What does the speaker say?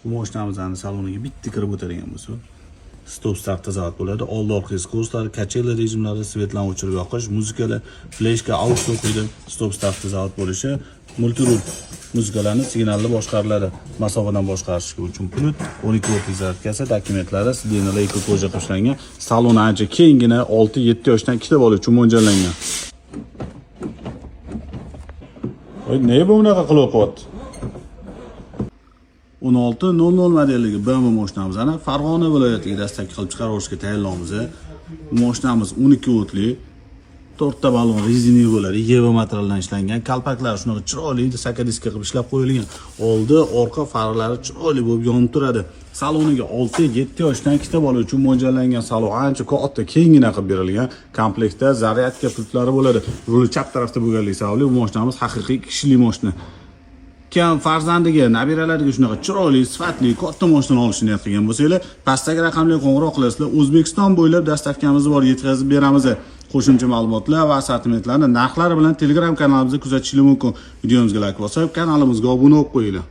Bu mashinamizni saloniga bitta kirib o'tadigan bo'lsak, stop startda zavod bo'ladi. Oldi orqa скоростьlari, качели rejimlari, светlarni o'chirib yoqish, muzikalar, fleshka, aux o'qiydi, stop startda zavod bo'lishi, multirul muzikalarni signalli boshqariladi. Masofadan boshqarish uchun pult, 12 voltlik zaryadkasi, dokumentlari, сиденья lar эко кожа qilib ishlangan. Saloni ancha kenggina, 6-7 yoshdan ikkita bola uchun mo'ljallangan. Voy, nega bu bunaqa qilib o'qiyapti? 16.00 modelligi BMW mashinamizni Farg'ona viloyatiga dastlabki qilib chiqarishga tayyorlaymiz. Bu mashinamiz 12 voltli, to'rtta balon rezina bo'ladi, EVA materialdan ishlangan, kalpaklari shunaqa chiroyli saka diska qilib ishlab qo'yilgan. Oldi, orqa faralari chiroyli bo'lib yonib turadi. Saloniga 6-7 yoshdan ikkita bola uchun mo'ljallangan salon ancha katta, kenggina qilib berilgan. Komplektda zaryadka pultlari bo'ladi. Ruli chap tarafda bo'lganligi sababli bu mashinamiz haqiqiy kishilik mashina. Kim farzandiga, nabiralariga shunaqa chiroyli, sifatli, katta mashina olishni niyat qilgan bo'lsanglar, pastdagi raqamga qo'ng'iroq qilasizlar. O'zbekiston bo'ylab доставка miz bor, yetkazib beramiz. Qo'shimcha ma'lumotlar va assortimentlarni narxlari bilan Telegram kanalimizda kuzatishingiz mumkin. Videomizga like bosib, kanalimizga obuna bo'lib qo'yinglar.